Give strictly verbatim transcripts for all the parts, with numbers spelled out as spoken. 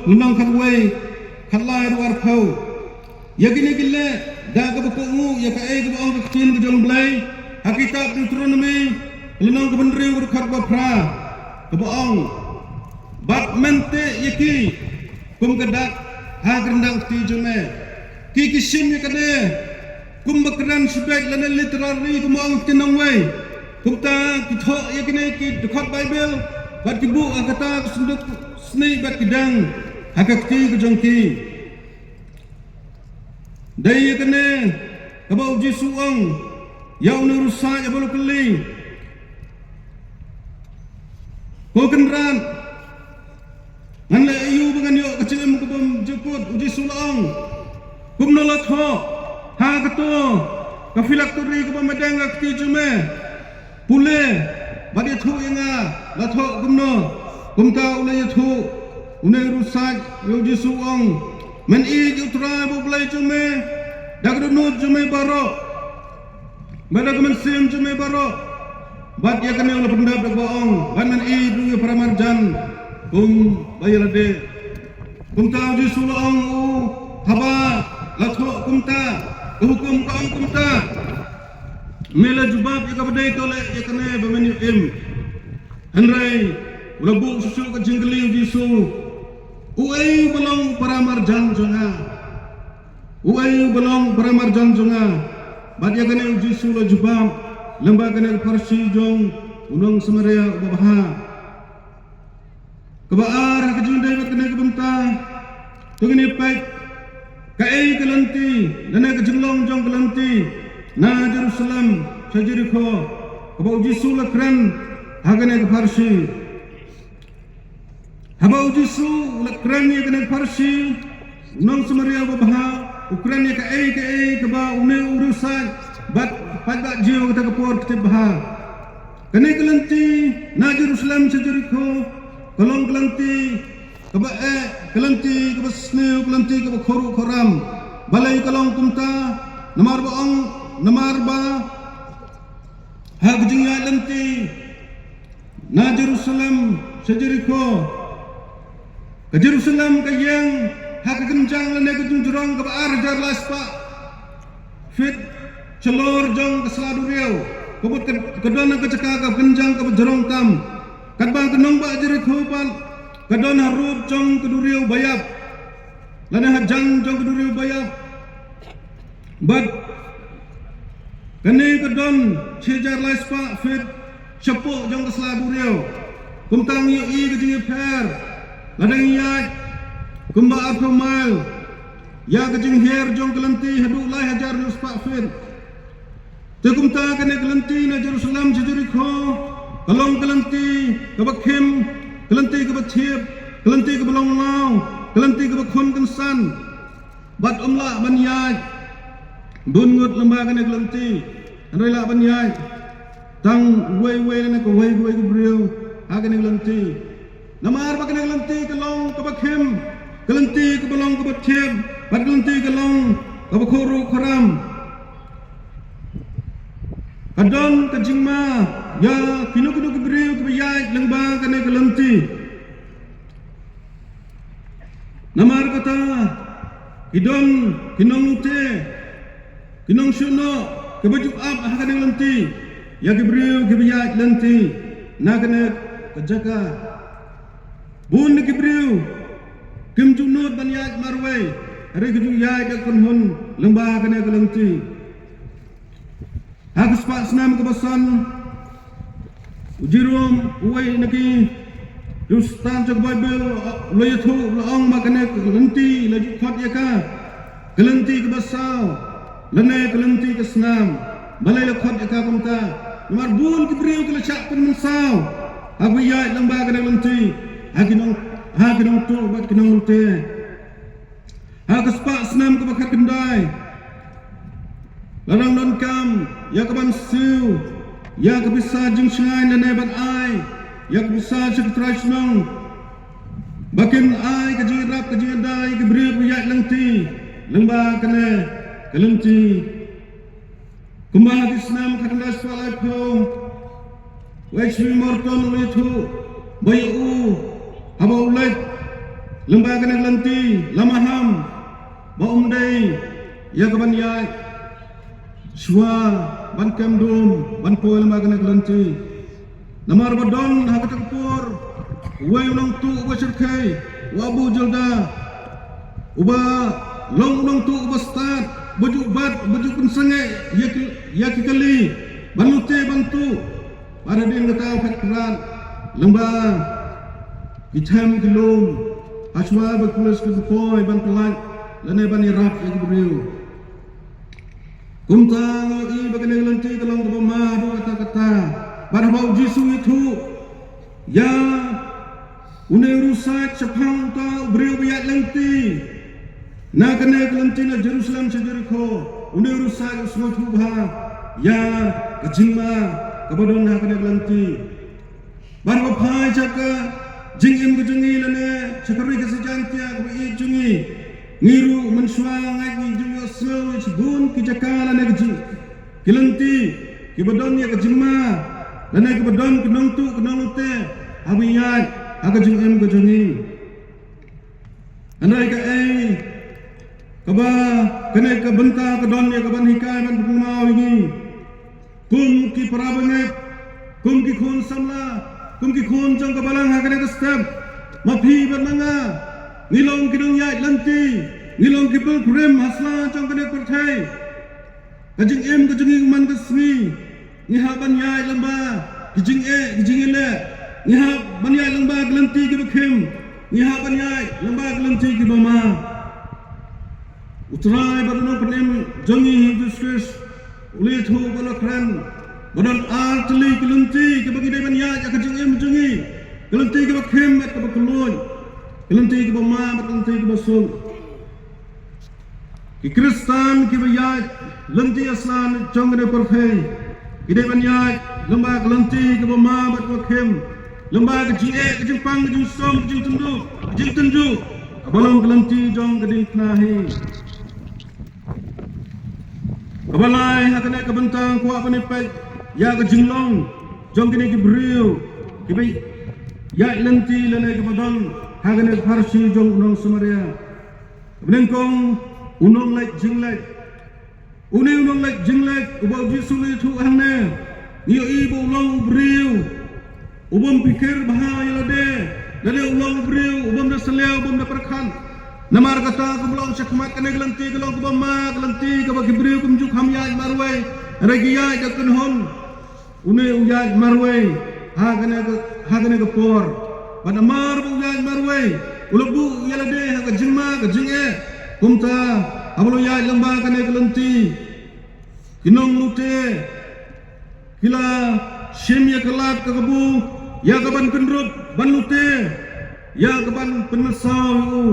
Lynnong khatwei, khatlai haduh arphew. Ïa kine ki leh da kaba kohnguh ïa kaei kaba ong ka ktien ka jong U Blei ha kitab Deuteronomi, lynnong kaba hynriew, dkhot ba phra, kaba ong: Bad men teh ïa ki kum ka dak ha ka ryndang kti jong me. Ki ki shim ïa kane kum ba kren shibit lane literary, kumba ong ki nongwei. Kumta ki thoh ïa kine ki dkhot Baibl bad ki buh ha kata ka synduk snieh bad ki dang ha ka kti ka jong ki. Dei ïa kane kaba U Jisu u ong ïa une u riewsaid haba la kylli: Ko Kynrad, ngan leh aïu ba ngan ïoh ka jingim ka bymjukut? U Jisu u la ong: Kumno la thoh ha kato ka phylactery kaba meideng ha ka kti jong me? Pule bad ïathuh ïa nga, la thoh kumno? Kumta u la ïathuh une u riewsaid ïa U Jisu, u ong: Men ïeit ïa U Trai bad U Blei jong me da ka dohnud jong me baroh, bad da ka mynsiem jong me baroh. Bad ïa kane u la pyndep da kaba ong: Bad men ïeit ruh ïa u paramarjan kumba ïa lade. Kumta U Jisu u la ong, u, haba la thoh kumta ka hukum, ka ong kumta, me la jubab ïa kaba dei, to leh ïa kane ba men ïoh im. Hynrei u la buh shuh shuh ka jingkylli U Jisu: Uei uba long u paramarjan jong nga? Uei uba long u paramarjan jong nga? Bad ïa kane U Jisu u la jubab lyngba kane ka pharshi jong u nong Samaria uba bha. Kaba ar, ha ka jingïadei bad kane ka bynta, to ngin ïa peit kaei ka lynti lane ka jinglong jong ka lynti na Jerusalem sha Jerikho kaba U Jisu u la kren ha kane ka pharshi. Haba U Jisu u la kren ïa kane ka pharshi, u nong Samaria uba bha u kren ïa kaei kaei kaba une u riewsaid bad paidbah Jiw ha kata ka por ka tip bha. Kane ka lynti na Jerusalem sha Jerikho ka long ka lynti kaba eh, ka lynti kaba sniew, ka lynti kaba khruh khram. Balei ka long kumta? Namar ba ong, namar ba ha ka jingïaid lynti na Jerusalem sha Jerikho, ka Jerusalem ka ïeng ha ka kynjang lane ka jingjrong kaba ar hajar lai spah fit shalor jong ka sla duriaw. Ka mut ka, ka don ha ka jaka ka kynjang kaba jrong tam. Katba ka nongbah Jerikho pat ka don harud jong ka duriaw ba ïap, lane hajan jong ka duriaw ba ïap. Bad kane ka don shi hajar lai spah fit shapoh jong ka sla duriaw. Kumta ngi ïohi ka jingïapher lada ngi ïaid kumba arphew mail ïa ka jinghiar jong ka lynti haduh lai hajar hynriew spah fit. Te kumta kane ka lynti na Jerusalem sha Jerikho ka long ka lynti kaba khim, ka lynti kaba thiap, ka lynti kaba long law, ka lynti kaba khun kynsan. Bad ym lah ban ïaid bun ngut lyngba kane ka lynti, hynrei lah ban ïaid tang uwei uwei lane kawei kawei ka briew ha kane ka lynti. Namar ba kane ka lynti ka long kaba khim, ka lynti kaba long kaba thiap, bad ka lynti ka long kaba khruh khram. Ka don ka jingma ïa kino kino ki briew kiba ïaid lyngba kane ka lynti. Namar kata, ki don ki nonglute, ki nongshuh noh kiba ju ap ha kane ka lynti ïa ki briew kiba ïaid lynti na kane ka jaka. Bun ki briew kim ju nud ban ïaid marwei, hynrei ki ju ïaid da kynhun lyngba kane ka lynti. Ha ka spah snem kaba san, u Jerome, uwei na ki riewstad jong ka Baibl, u la ïathuh, u la ong ba kane ka lynti la ju khot ïa ka ka lynti kaba saw lane ka lynti ka snam. Balei la khot ïa ka kumta? Namar bun ki briew ki la shah pynmynsaw haba ïaid lyngba kane ka lynti, ha ki nong, ha ki nongtuh bad ki nonglute. Ha ka spah snem kaba khatkhyndai, la dang donkam ïa ka ban siew ïa ka pisa jingshngaiñ lane ban ai ïa ka pisa sha ki trai shnong ba kin ai ka jingïarap ka jingïada ïa ki briew ba ïaid lynti lyngba kane ka lynti. Kumba ha ki snem khatkhyndai spah laiphew, u H B Morton u la ïathuh ba ïa u, haba u leit Lyngba kane ka lynti la maham ba um dei ïa ka ban ïaid shuwa ban kem dum ban poi lyngba kane ka lynti. Namar ba don ha kata ka por uwei u nongtuh uba shyrkhei, u Abu Jilda, uba long u nongtuh uba stad, uba ju bat, uba ju pynsangeh ïa ki, ïa ki kali ban lute ban tuh. Bad hadien kata u phet khrat lyngba ki them ki lum ha shuwa ba ki pulit ki poi ban pyllait lane ban ïarap ïa ki briew. Kumta ngi ïohi ba kane ka lynti ka long kaba ma haduh katta katta. Bad haba U Jisu u ïathuh ïa une u riewsaid shaphang uta u briew ba ïaid lynti na kane ka lynti na Jerusalem sha Jerikho, une u riewsaid u sngewthuh bha ïa ka jingma kaba don ha kane ka lynti. Bad haba phai sha ka jingim ka jong ngi lane sha ka ri Khasi Jaiñtia kaba ïeit jong ngi, ngi ruh mynshuwa ngi ju ïohsngew ïa shibun ki jaka lane ka jing, ki lynti kiba don ïa ka jingma lane kiba don ki nongtuh ki nonglute haba ïaid ha ka jingim ka jong ngi. Hynrei kaei kaba kane ka bynta ka don ïa ka ban hikai ban pynkynmaw ïa ngi kum ki para bangeit, kum ki khun samla, kum ki khun jong ka balang ha kane ka step. Ma phi bad ma nga ngi long ki nongïaid lynti, ngi long ki pilgrim ha sla jong kane ka pyrthei. Ka jingim ka jong ngi man ka sngi ngi hap ban ïaid lyngba ki jingeh ki jingïaleh, ngi hap ban ïaid lyngba ki lynti kiba khim, ngi hap ban ïaid lyngba ki lynti kiba ma. U Trai bad u Nongpynim jong ngi Jisu Khrist u la ïathuh bad u la kren ba don ar tylli ki lynti kiba ngi dei ban ïaid ha ka jingim jong ngi, ki lynti kiba khim bad kiba kylluid, ki lynti kiba ma bad ki lynti kiba suk. Ki Khristan kiba ïaid lynti ha sla jong kane ka pyrthei ki dei ban ïaid lyngba ki lynti kiba ma bad kiba khim, lyngba ka jingeh, ka jingpang, ka jingshitom, ka jingtynjuh, ka jingtynjuh kaba long ka lynti jong ka diengphna hi. Kaba lai, ha kane ka bynta nga kwah ban ïa peit ïa ka jinglong jong kine ki briew kiba ïaid lynti lane kiba don ha kane ka pharshi jong u nong Samaria. Kaba nyngkong, u nongleit jingleit. Une u nongleit jingleit uba U Jisu u la ïathuh hangne, ngi ïohi ba u long u briew u bym pyrkhat bha ïa lade, lane u long u briew u bym da salia, u bym da pyrkhat. Namar kata kaba long shakhmat kane ka lynti ka long kaba ma, ka lynti kaba ki briew kim ju kham ïaid marwei, hynrei ki ïaid da kynhun. Une u ïaid marwei ha kane ka, ha kane ka por. Bad namar ba u ïaid marwei u la buh ïa lade ha ka jingma ka jingeh. Kumta haba u la ïaid lyngba kane ka lynti, ki nonglute ki la shim ïa ka lad ka kabu ïa ka ban kynrup ban lute, ïa ka ban pynmynsaw ïa u,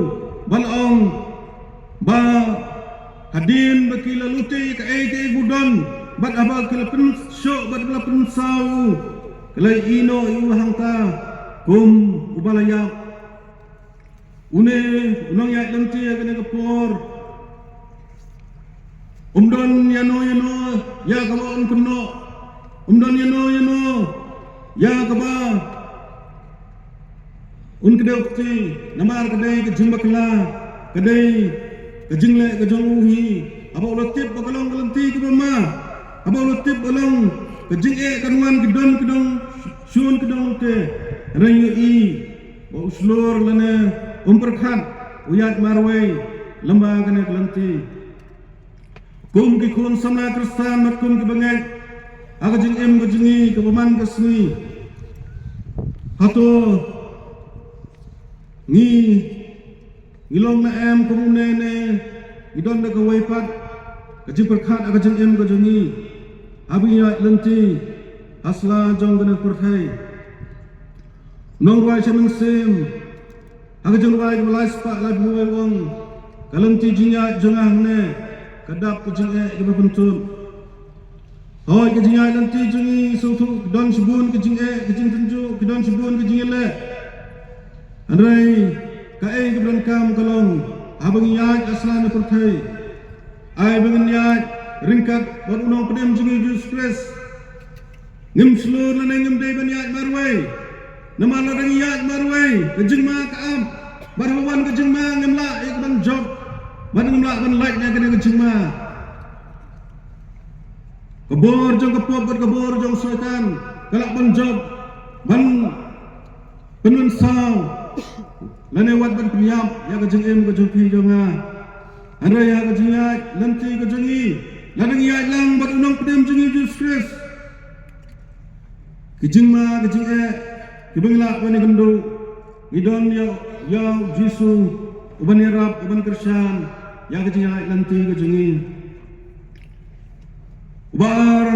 ban ong ba hadien ba ki la lute ïa kaei kaei ba u don, bad haba ki la pynshoh bad ki la pynmynsaw ïa u, ki la ïehnoh ïa u hangta kum uba la ïap. Une u nongïaid lynti ha kane ka por um don ïano ïano ïa kaba un kynnoh, um don ïano ïano ïa kaba un kdew kti, namar ka dei ka jingbakla, ka dei ka jingleh ka jong u hi. Haba u la tip ba ka long ka lynti kaba ma, haba u la tip ba long ka jingeh kan wan ki don ki dong shun ki dong te, hynrei ngi ïohi ba u shlur lane um pyrkhat, u ïaid marwei lyngba kane ka lynti. Kum ki khun samla Khristan bad kum ki bangeit ha ka jingim ka jong ngi kaba man ka sngi, hato ngi, ngi long ne em kum une ne ngi don da kawei pat ka jingpyrkhat ha ka jingim ka jong ngi haba ngi ïaid lynti ha sla jong kane ka pyrthei? Nongrwai Shem Mynsiem ha ka jingrwai kaba lai spah laiphew wei u ong, ka lynti jingïaid jong nga hangne ka dap ka jingeh kaba pyntud. Hooid, ka jingïaid lynti jong ngi sngewthuh ki don shibun ki jingeh, ki jingtynjuh, ki don shibun ki jingïaleh. Hynrei kaei kaba donkam ka long haba ngi ïaid ha sla na pyrthei, ai ba ngin ïaid ryngkat bad u Nongpynim jong ngi Jisu Khrist. Ngim shlur lane ngim dei ban ïaid marwei. Namar lada ngi ïaid marwei ka jingma ka ap. Bad haba wan ka jingma ngim lah ïa ka ban jop, bad ngim lah ban lait na kane ka jingma. Ka bor jong ka pop bad ka bor jong Soitan ka lah ban jop ban pynmynsaw lane wat ban pynïap ïa ka jingim ka jong phi jong nga. Hynrei ha ka jingïaid lynti ka jong ngi, lada ngi ïaid lang bad u nongpynim jong ngi Jisu Khrist, ki jingma ki jingeh kiba ngi lah ban ïakynduh, ngi don ïa, ïa u Jisu uban ïarap, uban kyrshan ïa ka jingïaid lynti ka jong ngi. Uba ar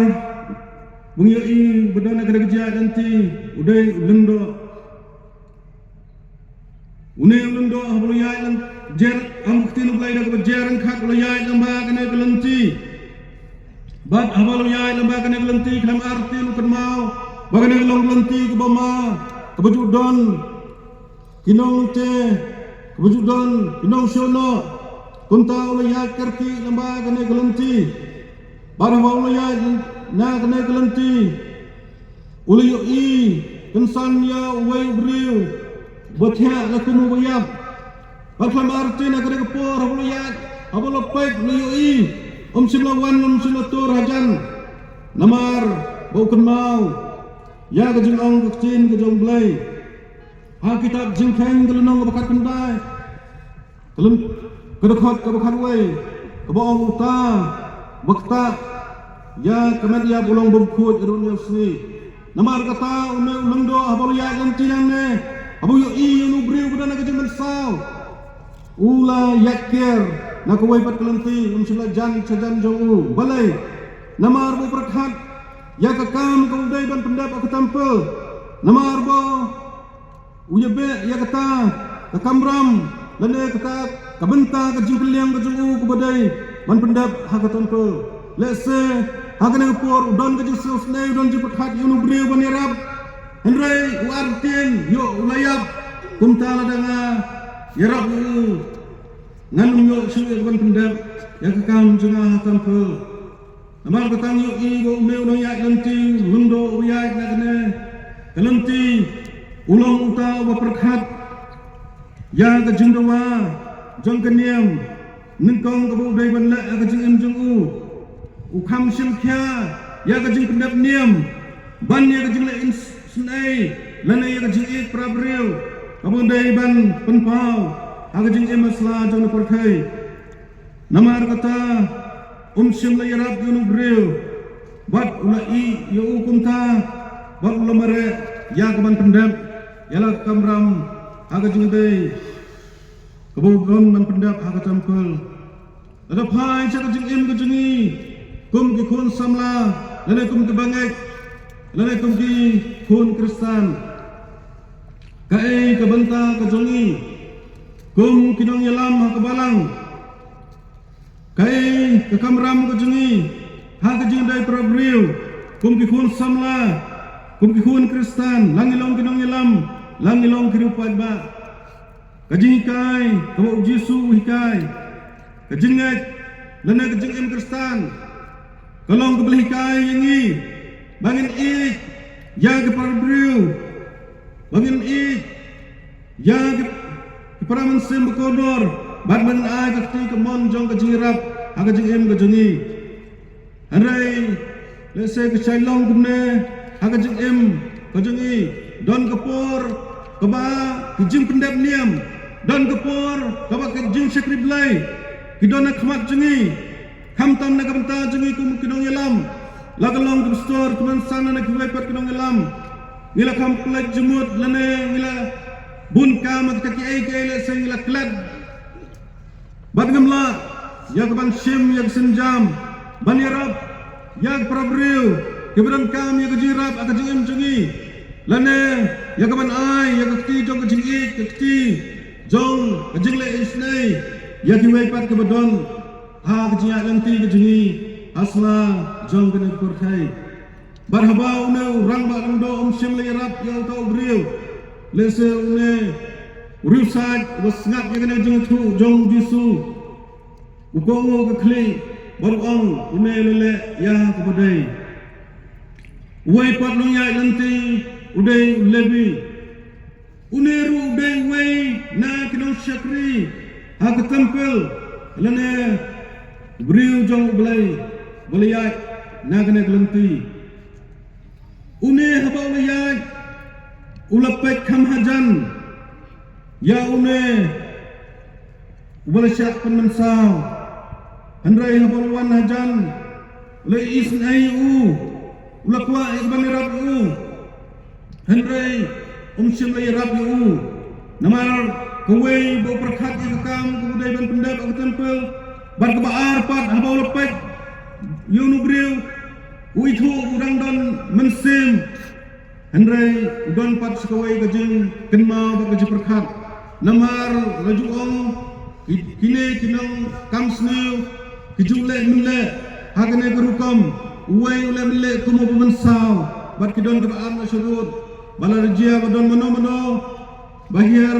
ba ngi ïohi ba don ha kane ka jingïaid lynti u dei u lyngdoh. Une u lyngdoh haba u la ïaid lang jer, ong ka ktien U Blei da kaba jer ryngkat u la ïaid lang bad kane ka lynti. Bad haba u la ïaid lang bad kane ka lynti, khlem artatien u kynmaw ba kane ka long ka lynti kaba ma, kaba ju don ki nongte, kaba ju don ki nongshohnoh. Kumta u la ïaid kyrkieh lang bad kane ka lynti. Bad haba u la ïaid na kane ka lynti, u la ïohi kynsan ïa uwei u briew ba thiah la kum uba ïap. Bad khlem artatien ha kane ka por haba u la ïaid, haba u la peit u la ïohi, um shym la wan, um shym la tur hajan. Namar ba u kynmaw ïa ka jingong ka ktien ka jong U Blei ha kitab Jingkheiñ ka lynnong kaba khatkhyndai, ka lyn-, ka dkhot kaba khatwei, kaba ong, uta uba ktah ïa ka met ïap u long bymkhuid ruh ïa u sngi. Namar kata une u lyngdoh haba u la ïaid lynti nangne, haba u ïohi ïa une u briew ba don ha ka jingmynsaw, u la ïaid kiar na kawei pat ka lynti, um shym la jan shajan jong u. Balei? Namar ba u pyrkhat ïa ka kam kaba u dei ban pyndep ha ka templ. Namar ba u ïabeh ïa kata ka kamram lane kata ka bynta ka jingkylliang ka jong u kaba dei ban pyndep ha ka templ. Lehse ha kane ka por u don ka jingsngewsynei, u don jingpyrkhat ïa une u briew ban ïarap. Hynrei u artatien, ïoh u la ïap. Kumta lada nga ïarap ïa u, ngan ym ïoh shuh ïa ka ban pyndep ïa ka kam jong nga ha templ. Namar kata ngi ïohi ba une u nongïaid lynti, u lyngdoh uba ïaid na kane ka lynti, u long uta uba pyrkhat ïa ka jingdawa jong ka niam nyngkong kaba u dei ban leh ha ka jingim jong u. U kham shim khia ïa ka jingpyndep niam ban ïa ka jingleh isynei lane ïa ka jingïeit para briew kaba u dei ban pynpaw ha ka jingim ha sla jong na pyrthei. Namar kata, um shym la ïarap ïa une u briew, bad u la ïeh ïa u kumta, bad u la mareh ïa ka ban pyndep ïa la ka kamram ha ka jingdei kaba u don ban pyndep ha ka templ. Lada phai sha ka jingim ka jong ngi kum ki khun samla, lane kum ki bangeit, lane kum ki khun Khristan, kaei ka bynta ka jong ngi kum ki nongïalam ha ka balang? Kaei ka kamram ka jong ngi ha ka jingdei para briew kum ki khun samla, kum ki khun Khristan, la ngi long ki nongïalam, la ngi long ki riewpaidbah? Ka jinghikai kaba u Jisu u hikai, ka jingngeit lane ka jingim Khristan, ka long kaba la hikai ïa ngi ba ngin ïeit ïa ki para briew, ba ngin ïeit ïa ki, ki para mynsiem ba kordor, bad ba ngin ai ka kti kamon jong ka jingïarap ha ka jingim ka jong ngi. Hynrei lehse ka shai long kumne ha ka jingim ka jong ngi. Don ka por kaba ki jingpyndep niam, don ka por kaba ki jingshakri Blei ki don ha khmat jong ngi. Khamtam na ka bynta jong ngi kum ki nongïalam, la ka long ka pastor, ka mynsan na kiwei pat ki nongïalam, ngi la kham pynleit jingmut lane ngi la bun kam ha kita kiei kiei, lehse ngi la klet. Bad ngim lah ïa ka ban shim ïa ka sienjam ban ïarap ïa ki para briew kiba donkam ïa ka jingïarap ha ka jingim jong ngi, lane ïa ka ban ai ïa ka kti jong ka jingïeit, ka kti jong ka jingleh isynei ïa kiwei pat kiba don ha ka jingïaid lynti ka jong ngi ha sla jong kane ka pyrthei. Bad haba une u rangbah lyngdoh um shym la ïarap ïa uta u briew, lehse une u riewsaid uba sngap ïa kane ka jingïathuh jong u Jisu u kohnguh ka khlieh bad u ong, une u la leh ïa kaba dei. Uwei pat u nongïaid lynti u dei u Lebi. Une ruh u dei uwei na ki nongshakri ha ka templ, lane u briew jong U Blei ba la ïaid na kane ka lynti. Une haba u la ïaid, u la peit kham hajan ïa une uba la shah pynmynsaw. Hynrei haba u la wan hajan, u la isynei ïa u, u la kwah ïa ka ban ïarap ïa u. Hynrei um shym la ïarap ïa u. Namar kawei ba u pyrkhat ïa ka kam kaba u dei ban pyndep ha ka templ, bad kaba ar pat, haba u la peit ïa une u briew, u ithuh u dang don mynsiem. Hynrei u don pat sa kawei ka jingkynmaw bad ka jingpyrkhat. Namar la ju ong, ki, kine ki nongkam sniew ki ju leh mynleh ha kane ka rukom. Uwei u leh mynleh kum uba mynsaw, bad ki don kiba arsut. Ba lada jia ba don mano mano ba hiar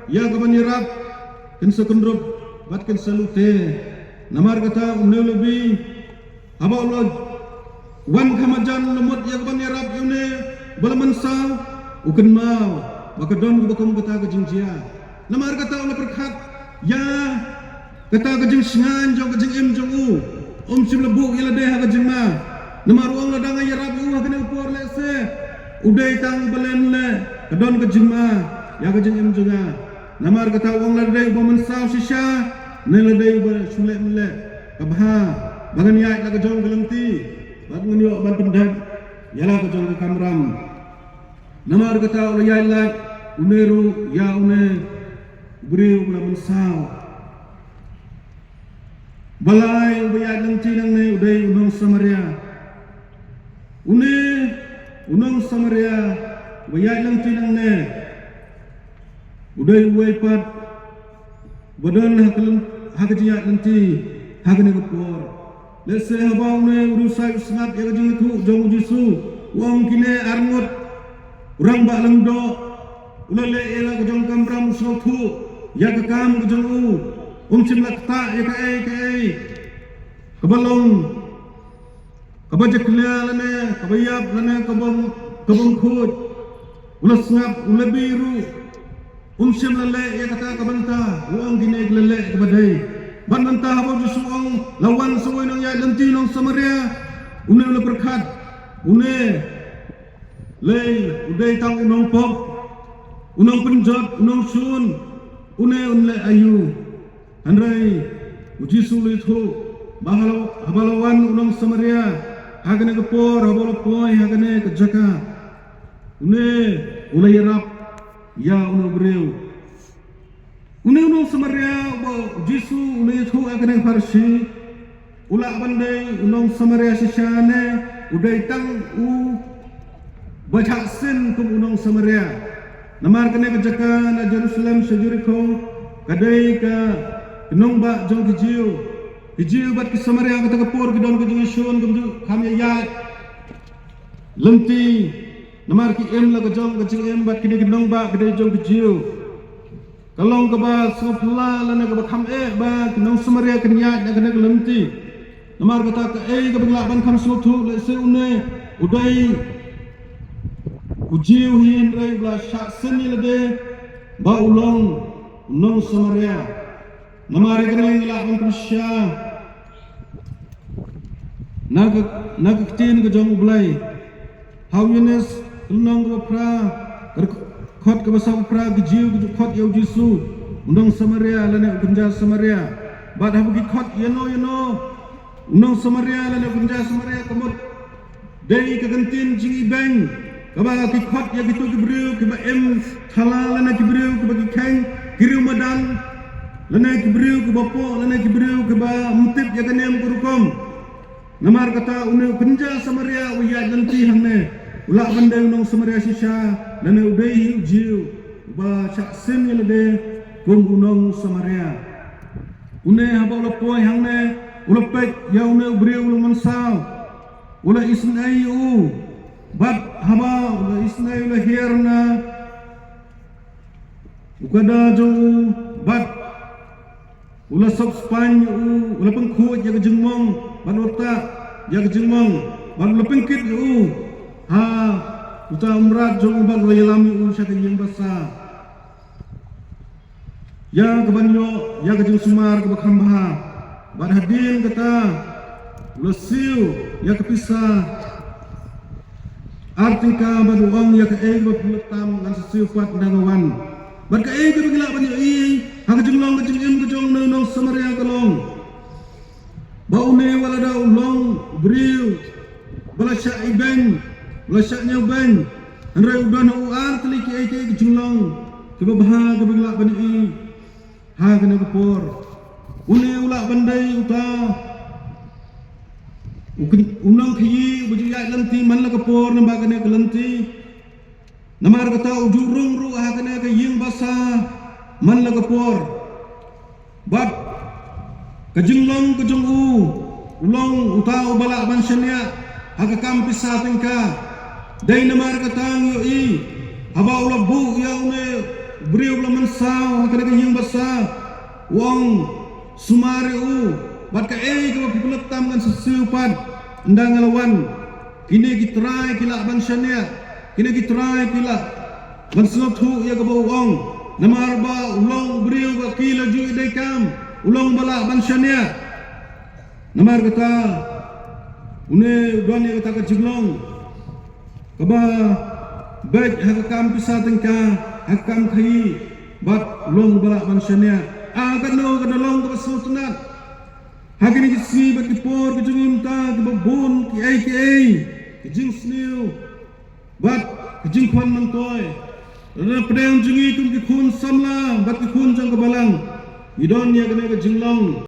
ïa ka ban ïarap, kin sa kynrup bad kin sa lute. Namar kata une u Lebi, haba u la wan kham hajan, u la mut ïa ka ban ïarap ïa une ba la mynsaw, u kynmaw ba ka don kaba kum kata ka jingjia. Namar kata u la pyrkhat ïa kata ka jingshngaiñ jong ka jingim jong u. Um shym la buh ïa lade ha ka jingma. Namar u ong, lada nga ïarap ïa u ha kane ka por, lehse u dei tang ba leh mynleh, ka don ka jingma ïa ka jingim jong nga. Namar kata u ong, lada dei uba mynsaw shisha ne lada dei uba shu leh mynleh, ka bha ba ngan ïaid la ka jong ka lynti bad ngan ïoh ban pyndep ïa la ka jong ka kamram. Namar kata u la ïaid lait une ruh ïa une u briew ba la mynsaw. Balei uba ïaid lynti nangne u dei u nong Samaria? Une u nong Samaria uba ïaid lynti nangne u dei uwei pat ba don ha ka lyn-, ha ka jingïaid lynti ha kane ka por. Lehse haba une u riewsiej u sngap ïa ka jingïathuh jong u Jisu, u ong, kine ar ngut u rangbah lyngdoh, u la leh ïa la ka jong ka kamram, u sngewthuh ïa ka kam ka jong u, um shym la ktah ïa kaei kaei kaba long, kaba jakhlia lane kaba ïap lane kaba, kaba khuid. U la sngap, u Lebi ruh um shym la leh ïa kata ka bynta, u ong kine ki la leh kaba dei. Bad mynta haba u Jisu u ong la wan sa uwei u nongïaid lynti u nong Samaria, une u la pyrkhat, une lei u dei tang u nongpop, u nongpynjot, u nongshun, une un leh aïu? Hynrei u Jisu u la ïathuh ba haba la, haba la wan u nong Samaria ha kane ka por, haba la poi ha kane ka jaka, une u la ïarap ïa une u briew. Une u nong Samaria uba u Jisu u la ïathuh ha kane ka pharshi, u lah ban dei u nong Samaria shisha ne u dei tang u ba shah sien kum u nong Samaria? Namar kane ka jaka na Jerusalem sha Jerikho ka dei ka nongbah jong ki Jiw. Ki Jiw bad ki Samaria kata ka por ki don ka jingïashun kumjuh, kham ïaid lynti. Namar ki im la ka jong ka jingim bad kine ki nongbah ki dei jong ki Jiw. Ka long kaba sngewphylla lane kaba kham eh ba ki nong Samaria kin ïaid na kane ka lynti. Namar kata kaei kaba ngi lah ban kham sngewthuh, lehse une u dei u Jiw hi hynrei u la shah sien ïa lade ba u long u nong Samaria. Namar kane ngi lah ban pyrshah na ka, na ka ktien ka jong U Blei. Ha u Ïoannis ka lynnong kaba phra, ka dkhot kaba saw phra, ki Jiw ki ju khot ïa u Jisu u nong Samaria lane u kynja Samaria. Bad haba ki khot ïano ïano u nong Samaria lane u kynja Samaria, ka mut dei ka kyntien jingibeiñ kaba ki khot ïa kito ki briew kiba im thala lane ki briew kiba ki kheiñ, ki riew madan, lane ki briew kiba poh, lane ki briew kiba ym tip ïa ka niam ka rukom. Namar kata une u kynja Samaria u ïaid lynti hangne u lah ban dei u nong Samaria shisha, lane u dei hi u Jiw uba shah sien ïa lade kum u nong Samaria. Une haba u la poi hangne u la peit ïa une u briew u la mynsaw, u la isynei ïa u. Bad haba u la isynei u la hiar na u kada jong u bad u la sop spaiñ ïa u, u la pynkhuid ïa ka jingmong bad u la tah ïa ka jingmong bad u la pynkit ïa u ha uta u mrad jong u bad u la ïalam ïa u sha ka ïing basa. ïa ka ban ïoh ïa ka jingsumar kaba kham bha. Bad hadien kata u la siew ïa ka pisa ar tyngka bad u ong, ïa kaei kaba phi la tam ngan sa siew pat ynda nga wan. Bad kaei kaba ngi lah ban ïohi ha ka jinglong ka jingim ka jong u nong Samaria ka long ba une u la da u long u briew ba la shah ibeiñ, ba la shah ñiewbeiñ. Hynrei u don ha u ar tylli kiei kiei ki jinglong kiba bha kiba ngi lah ban ïohi ha kane ka por. Une u lah ban dei uta u nongkhaïi uba ju ïaid lynti man la ka por, namar kane ka lynti. Namar kata u ju rung ruh ha kane ka ïing basa man la ka por. Bad ka jinglong ka jong u u long uta uba lah ban shaniah ha ka kam pisa tyngka. Dei namar kata ngi ïohi haba u la buh ïa une u briew ba la mynsaw ha kane ka ïing basa, u ong, sumar ïa u, bad kaei kaba phi la tam ngan sa siew pat ynda nga la wan. Kine ki trai ki lah ban shaniah, kine ki trai ki lah ban sngewthuh ïa kaba u ong. Namar ba u long u briew ba ki la ju ïadei kam, u long ba lah ban shaniah. Namar kata une u don ïa kata ka jinglong kaba beit ha ka kam pisa tyngka, ha ka kam khaïi, bad u long ba lah ban shaniah. Ah, kano kano long kaba sngewtynnat ha kine ki sngi bad ki por ki jong ngi mynta, kiba bun kiei kiei ki jingsniew bad ki jingkhwan myntoi. Na pdeng jong ngi kum ki khun samla bad ki khun jong ka balang, ngi don ïa kane ka jinglong